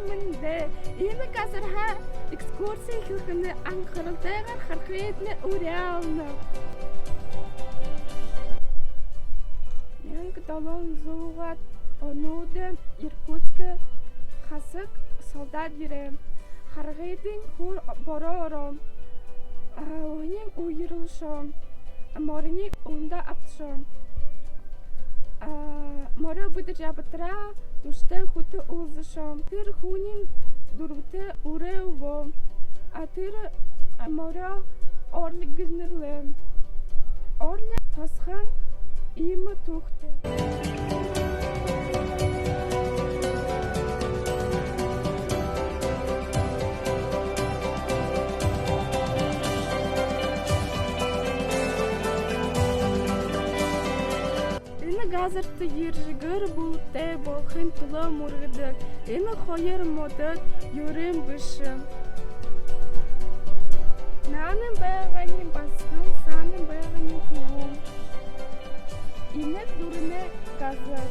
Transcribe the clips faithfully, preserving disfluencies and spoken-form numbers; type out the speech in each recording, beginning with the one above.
Мэндэ! Энэ газарһаа экскурси эхилхэнь, анхаралтайгаар харахыетнай уряалнаб. Мянга долоон зуугаад онуудам Иркутскда хасаг солдат ерээ. Харгыдань хуу бороо ороо. А, уһаниинь уяралшоо. Мориниинь уһанда абташоо. А, мориёо бэдэржэ ябатараа, дүштэй хүнтэй уулзашоо. Тэрэ хүниинь дүрбэтэй үрэй үгөө. А, тэрэ, а, мориёо Орлик гэжэ нэрлээ. Орлик тосхон иимэ түүхэтэй. Энэ газарта ерэжэ, гэр бүлэтэй болохын түлөө мүргэдэг энэ хоёр модод юрын бэшэ. Наанань байгаань басаган, саанань байгаань хүбүүн. Энэ дурын газар.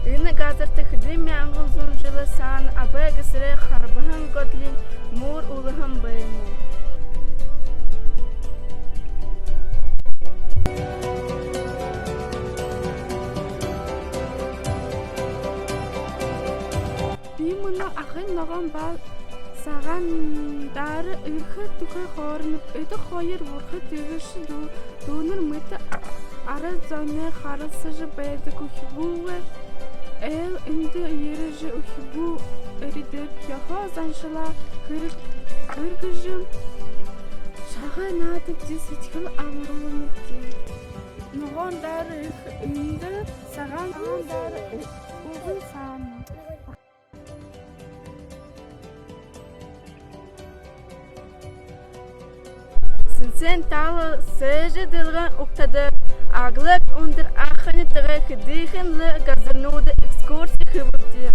Энэ газарта хэдэн мянган зуун жэлэй саана абай гэсэрэй харбаһан годлиин мүр үлэһэн байна. Би мүнөө Ахын ногоон ба Сагаан Дара ерэхэ тухай хөөрэнэб. Эдэ хоёр бурхан тиигэжэ дүү-, дүүнэр мэтэ арад зоной харалсажа байдаг үхибүүгээ. Эл эндэ ерэжэ үхибүү эридэб, ёһо заншалаа хэрэг-, хэрэглэжэ шагай наадабди, сэдьхэл амаруулнабди. Ногоон Дара ехэ эндэ, Сагаан Дара үгын саана. Сэнсэн тала сээжэ дэлгэн угтадаг, аглаг үндэр Ахын нютагай хэдыхэн лэ газарнуудта экскурси хээбди.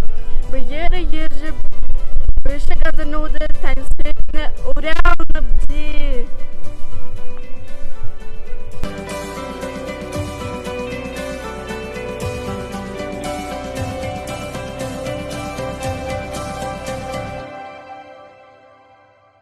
Бэеэрээ ерэжэ, бэшэ газарнуудые танилсахыетнай уряалнабди.